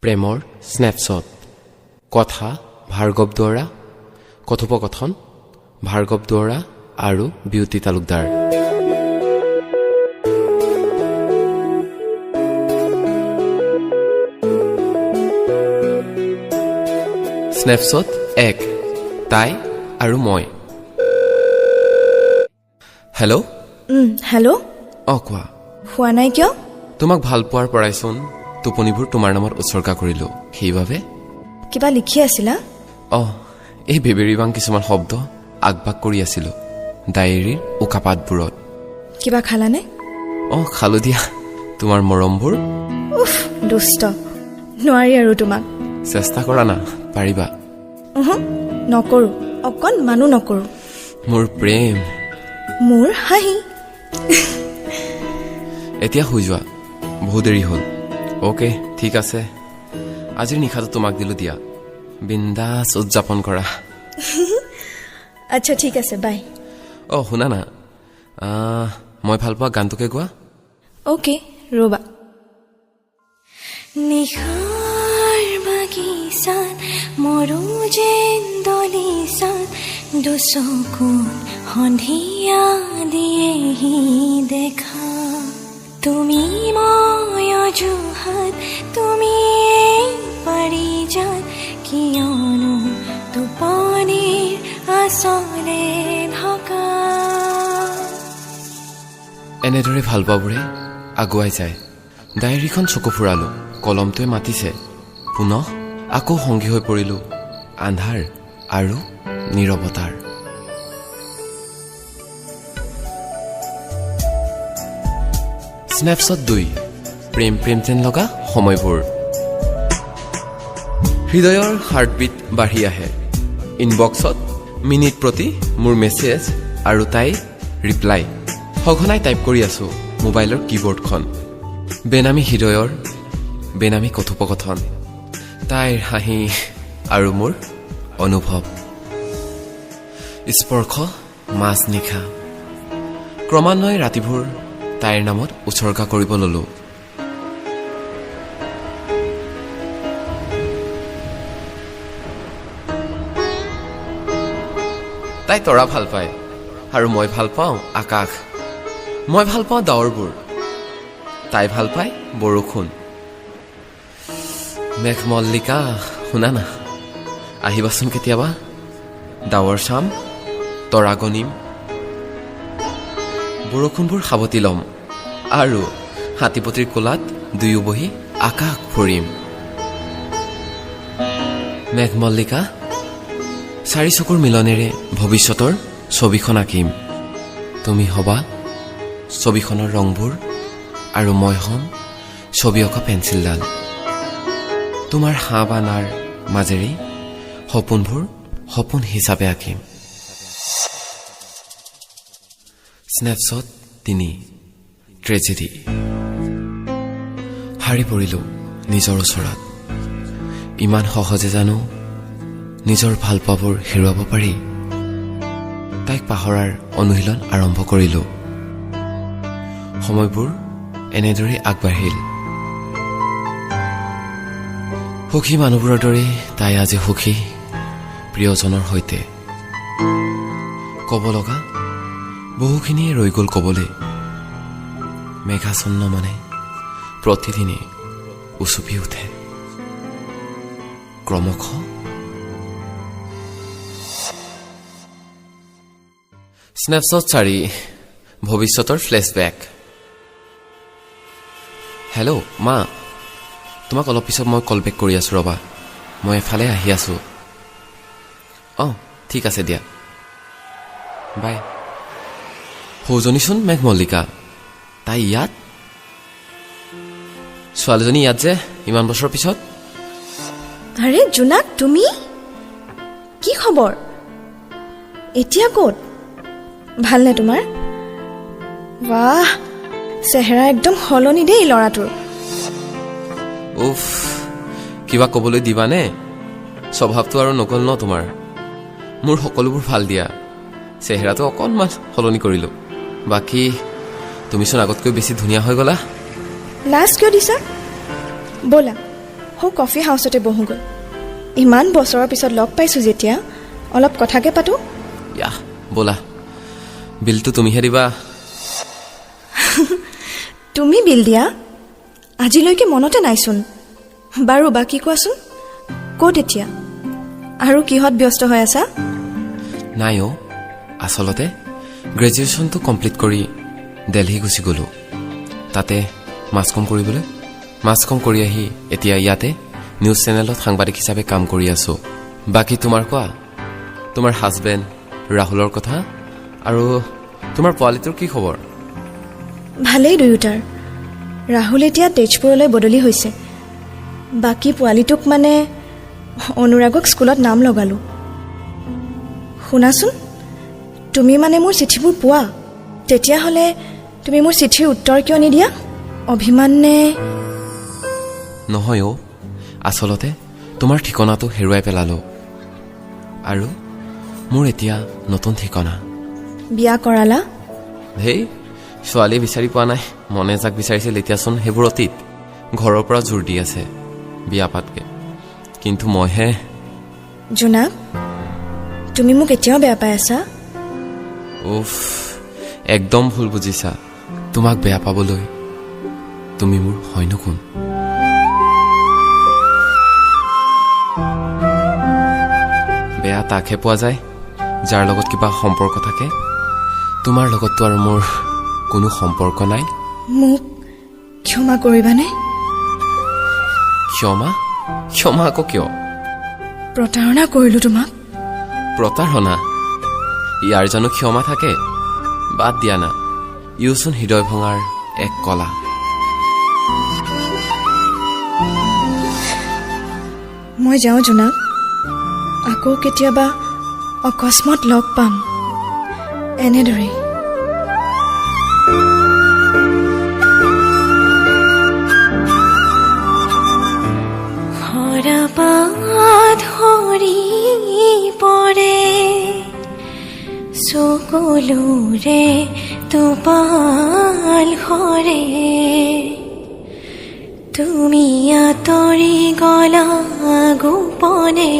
প্ৰেমৰ স্নেপশ্বট। কথা ভাৰ্গৱ দুৱৰা, কথোপকথন ভাৰ্গৱ দুৱৰা আৰু বিউটি তালুকদাৰ। স্নেপশ্বট 1, তাই আৰু মই। হেল্ল'। হেল্ল'। অঁ, কোৱা। খোৱা নাই কিয়? তোমাক ভাল পোৱাৰ পৰাইচোন টোপনিবোৰ তোমাৰ নামত উৎসৰ্গা কৰিলোঁ, সেইবাবে। কিবা লিখি আছিলা? অঁ, এই বেবেৰিবাং কিছুমান শব্দ আগবাগ কৰি আছিলোঁ ডায়েৰীৰ উকা পাতবোৰত। কিবা খালানে? অঁ, খালোঁ দিয়া। তোমাৰ মৰমবোৰ। উফ, দুষ্ট, নোৱাৰি আৰু তোমাক। চেষ্টা কৰা না, পাৰিবা। নকৰোঁ, অকণমানো নকৰোঁ। মোৰ প্ৰেম। মোৰ হাঁহি। এতিয়া শুই যোৱা, বহুত দেৰি হ'ল। অ'কে, ঠিক আছে। আজিৰ নিশাটো তোমাক দিলোঁ দিয়া, বিন্দাছ উদযাপন কৰা। আচ্ছা, ঠিক আছে, বাই। অঁ, শুনা না, মই ভাল পোৱা গানটোকে গোৱা। অ'কে, ৰ'বা। নিশাৰ বাগিচাত মৰো যেন দলিচাত দুচকুত সন্ধিয়া দিয়েহি দেখা। তুমি মই অজুহাত, তুমি পাৰিজাত, কিয়নো টোপনিৰ আচলে ঢকা। এনেদৰে ভালপোৱাবোৰে আগুৱাই যায়। ডায়েৰীখন চকু ফুৰালোঁ, কলমটোৱে মাতিছে। পুনঃ আকৌ সংগী হৈ পৰিলোঁ আন্ধাৰ আৰু নীৰৱতাৰ। স্নেপশ্বট 2, প্ৰেম প্ৰেম যেন লগা সময়বোৰ। হৃদয়ৰ হাৰ্টবিট বাঢ়ি আহে। ইনবক্সত মিনিট প্ৰতি মোৰ মেছেজ আৰু তাইৰ ৰিপ্লাই। সঘনাই টাইপ কৰি আছোঁ মোবাইলৰ কীবৰ্ডখন। বেনামী হৃদয়ৰ বেনামী কথোপকথন, তাইৰ হাঁহি আৰু মোৰ অনুভৱ। স্পৰ্শ মাজনিশা। ক্ৰমান্বয়ে ৰাতিবোৰ তাইৰ নামত উৎসৰ্গা কৰিব ললোঁ। তাই তৰা ভাল পায় আৰু মই ভাল পাওঁ আকাশ। মই ভাল পাওঁ ডাৱৰবোৰ, তাই ভাল পায় বৰষুণ। মেঘমল্লিকা, শুনা না, আহিবাচোন কেতিয়াবা। ডাৱৰ চাম, তৰা গণিম, বৰষুণবোৰ সাৱটি ল'ম আৰু হাতীপতিৰ কোলাত দুয়ো বহি আকাশ ফুৰিম। মেঘমল্লিকা, চাৰি চকুৰ মিলনেৰে ভৱিষ্যতৰ ছবিখন আঁকিম। তুমি হ'বা ছবিখনৰ ৰংবোৰ আৰু মই হ'ম ছবি অঁকা পেঞ্চিলডাল। তোমাৰ হাঁ বা নাৰ মাজেৰেই সপোনবোৰ সপোন হিচাপে আঁকিম। Snapshot 3, tragedy. হাৰি পৰিলোঁ নিজৰ ওচৰত। ইমান সহজে জানো নিজৰ ভালপোৱাবোৰ হেৰুৱাব পাৰি? তাইক পাহৰাৰ অনুশীলন আৰম্ভ কৰিলোঁ। সময়বোৰ এনেদৰেই আগবাঢ়িল। সুখী মানুহবোৰৰ দৰেই তাই আজি সুখী প্ৰিয়জনৰ সৈতে। ক'ব লগা বহুখিনিয়ে ৰৈ গ'ল ক'বলৈ। মেঘাচ্ছন্ন মনে প্ৰতিদিনে উচুপি উঠে ক্ৰমশ। স্নেপশ্বট 4, ভৱিষ্যতৰ ফ্লেশ্ববেক। হেল্ল' মা, তোমাক অলপ পিছত মই কল বেক কৰি আছোঁ, ৰ'বা, মই এফালে আহি আছোঁ। অঁ, ঠিক আছে দিয়া, বাই। সৌজনীচোন মেঘমল্লিকা, তাই ইয়াত? ছোৱালীজনী ইয়াত যে ইমান বছৰৰ পিছত? আৰে জোনাক, তুমি? কি খবৰ? এতিয়া ক'ত? ভালনে তোমাৰ? বাহ, চেহেৰা একদম সলনি দেই ল'ৰাটোৰ। উফ, কিবা ক'বলৈ দিবানে? স্বভাৱটো আৰু নগ'ল ন তোমাৰ? মোৰ সকলোবোৰ ভাল দিয়া, চেহেৰাটো অকণমান সলনি কৰিলোঁ। বাকী তুমিচোন আগতকৈ বেছি ধুনীয়া হৈ গ'লা। লাজ কিয় দিছা? ব'লা, সৌ কফি হাউচতে বহোঁগৈ। ইমান বছৰৰ পিছত লগ পাইছোঁ যেতিয়া অলপ কথাকে পাতোঁ। ইয়াহ, ব'লা। বিলটো তুমিহে দিবা। তুমি বিল দিয়া আজিলৈকে মনতে নাইচোন। বাৰু, বাকী কোৱাচোন, ক'ত এতিয়া আৰু কিহত ব্যস্ত হৈ আছা? নাই অ', আচলতে গ্ৰেজুৱেশ্যনটো কমপ্লিট কৰি দেলহি গুচি গ'লোঁ, তাতে মাছ কম কৰিবলৈ। মাছ কম কৰি আহি এতিয়া ইয়াতে নিউজ চেনেলত সাংবাদিক হিচাপে কাম কৰি আছোঁ। বাকী তোমাৰ কোৱা, তোমাৰ হাজবেণ্ড ৰাহুলৰ কথা আৰু তোমাৰ পোৱালিটোৰ কি খবৰ? ভালেই দুয়োটাৰ। ৰাহুল এতিয়া তেজপুৰলৈ বদলি হৈছে। বাকী পোৱালিটোক, মানে অনুৰাগক, স্কুলত নাম লগালোঁ। শুনাচোন, তুমি মানে মোৰ চিঠিবোৰ পোৱা? তেতিয়াহ'লে তুমি মোৰ চিঠিৰ উত্তৰ কিয় নিদিয়া? অভিমান নে? নহয় অ', আচলতে তোমাৰ ঠিকনাটো হেৰুৱাই পেলালোঁ আৰু মোৰ এতিয়া নতুন ঠিকনা। বিয়া কৰালা? ধেই, ছোৱালী বিচাৰি পোৱা নাই। মনে যাক বিচাৰিছিল, এতিয়াচোন সেইবোৰ অতীত। ঘৰৰ পৰা জোৰ দি আছে বিয়া পাতগে, কিন্তু মইহে। জোনাক, তুমি মোক এতিয়াও বেয়া পাই আছা? উফ, একদম ভুল বুজিছা। তোমাক বেয়া পাবলৈ তুমি মোৰ হয়নো কোন? বেয়া তাকহে পোৱা যায় যাৰ লগত কিবা সম্পৰ্ক থাকে। তোমাৰ লগততো আৰু মোৰ কোনো সম্পৰ্ক নাই। মোক ক্ষমা কৰিবানে? ক্ষমা? ক্ষমা আকৌ কিয়? প্ৰতাৰণা কৰিলোঁ তোমাক। প্ৰতাৰণা? ইয়াৰ জানো ক্ষমা থাকে? বাদ দিয়া না, ইওচোন হৃদয় ভঙাৰ এক কলা। মই যাওঁ জোনাক, আকৌ কেতিয়াবা অকস্মাত লগ পাম এনেদৰেই। সৰাপাত সৰি পৰে, চকুলোৰে টোপাল সৰে। তুমি আঁতৰি গলা গোপনে,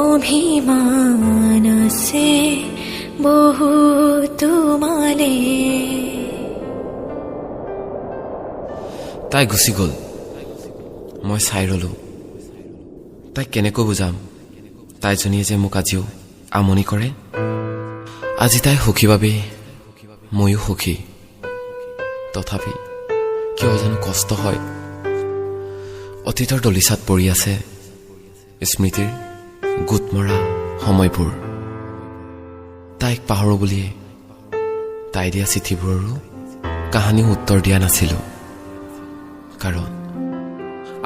অভিমান আছে বহু তোমালে। তাই গুচি গ'ল, মই চাই ৰ'লোঁ। তাইক কেনেকৈ বুজাম তাইজনীয়ে যে মোক আজিও আমনি কৰে? আজি তাই সুখী বাবেই ময়ো সুখী। তথাপি কিয় জানো কষ্ট হয়। অতীতৰ দলিচাত পৰি আছে স্মৃতিৰ গোট মৰা সময়বোৰ। তাইক পাহৰোঁ বুলিয়ে তাই দিয়া চিঠিবোৰৰো কাহানিও উত্তৰ দিয়া নাছিলোঁ, কাৰণ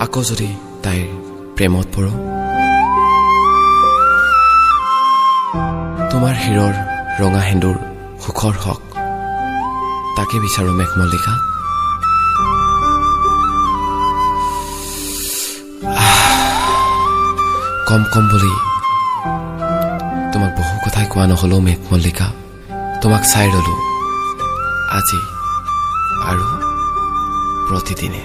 আকৌ যদি তাইৰ প্ৰেমত পৰোঁ। তোমাৰ শিৰৰ ৰঙা সেন্দুৰ সুখৰ হওক, তাকে বিচাৰোঁ মেঘমল্লিকা। কম কম বুলি তোমাক বহু কথাই কোৱা নহ'লেও মেঘমল্লিকা, তোমাক চাই ৰ'লোঁ আজি আৰু প্ৰতিদিনে।